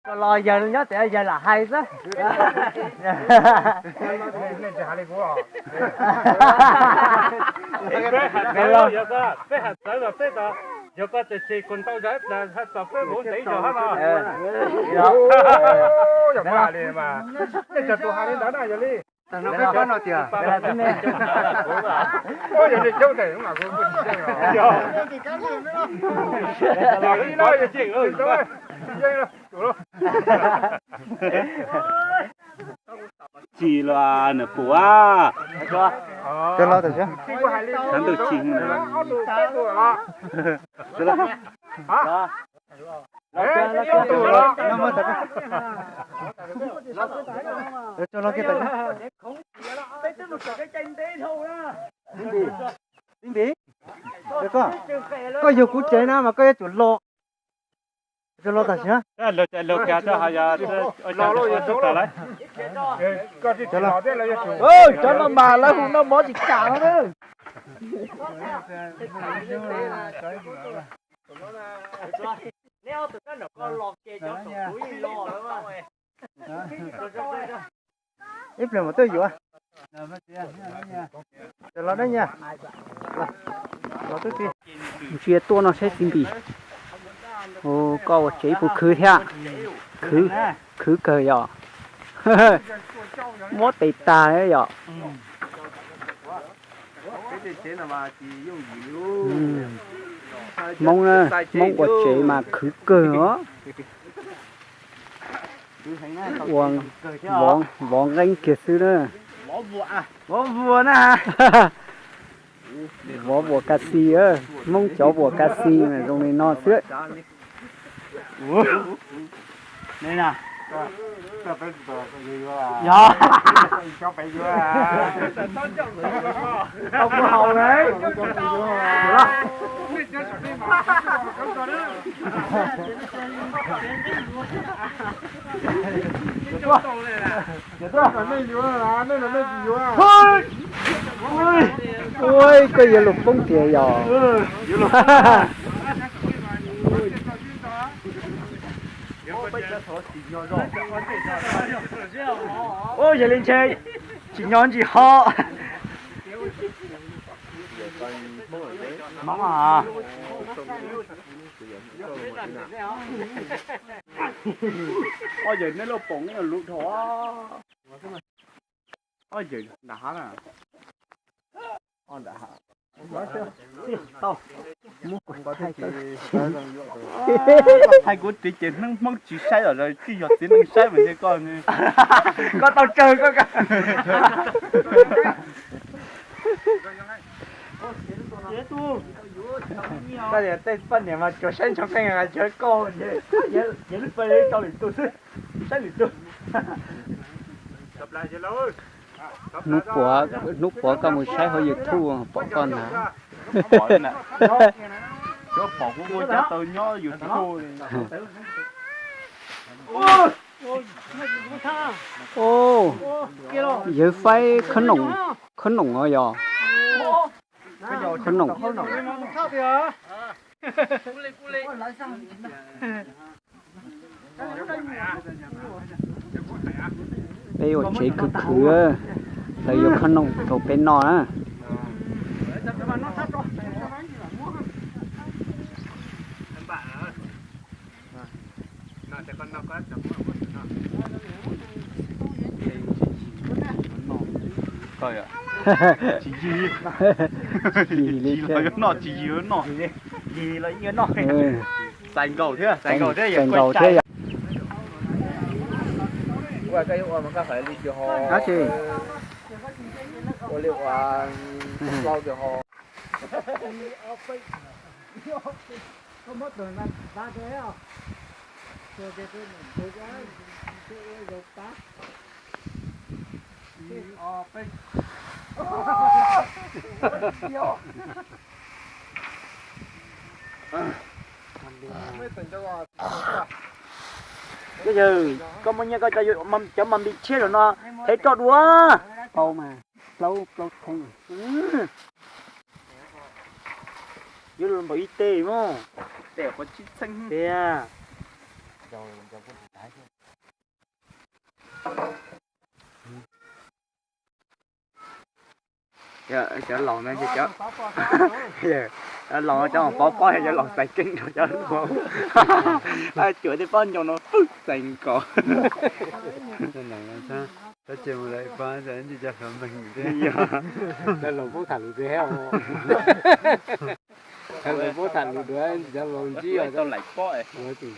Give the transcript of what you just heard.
Los yawg nyob tias yawg lam hais xwb. Peb hais txawv los peb tau, yog koj txawm tseg kuv ntau zog ib pliag hais txog peb vauv ntev zog hab no. Yog li mas, nej txawm tus hais li ntawd na yog li. Yog li coob tes mas kuv tsis yeej os. Tsis los nws pum a. Cov los tam sim. Xav ntuj tsis. Cov los kiag tam sim. Tib nti, koj, koj yug kuv tsev na mas koj yuav tsum los. Cov los tam sim. Cov no mas lawv hu noj mov tsis kam no na. Ib pliag mam tuaj yuav. Cov los dab nyiaj. Los tub txib. Ntsia tuaj no saib txiv npis. Koj ua tsev puas khwv thiab? Khwv, khwv kawg yom. Muab tes tag yom. Hmoob, Hmoob ua tsev mas khwv kawg os. Ua vov nqeeb kiag xwb na. Vov vuas na. Vov vuas ka xi, Hmoob cov vuas ka xi zoo li no xwb. Ua, koj yuav luag poob tiag yog. Ua, yog li ntshe tsim nyog ntsis ho. Ob yawg nej lub poom lub dhau. Ob yawg nram hav na. Tau, muab kuv thaij, thaij kuv txiv ces hnub Hmoob tsis saib los tsis yog txiv neej saib mas ntshe koj, koj tau tsawg koj. Koj tias tej poj niam mas tsuas saib ntsoov qeej hais tsis koj, yog lub pawg rau lwm tus xwb, saib lwm tus. Hnub puav, hnub puav koj mus saib hauv YouTube pom koj ntag. Pom kuv ua cab tau nyob YouTube. Yawg faib khob noom, khob noom os yog. Khob noom. Peb ua tsev khwv khwv, lawv yuav khob noom rau peb noj na. Tsis yig li, tsis yig los yuav noj, tsis yig yuav noj. Yig los yeej yuav noj. Txais nkaus thiab, txais nkaus thiab yog. Ua koj yuav ua mas koj hais li cas ho? Dab tsi? Ua li ua plaub cas ho? Yawg, koj muaj nyiaj koj cov mas npis tshiab zaum no thev roj dua. Tau mas, plaub plaub theeb. Yuav luag npaum ib teg mog. Tiag. Cov laus no ces cov laus cov pob pob yog cov laus txais keeb rau cov hluas. Cuam tej pob ncoo no pwb txais nkaus. Tab sis mus lawm ib pab ntsis cov hluas meej thiab. Cov laus paub tham lus dua, cov laus paub tham lus dua, cov laus ntsib tau laim pob, ntsib.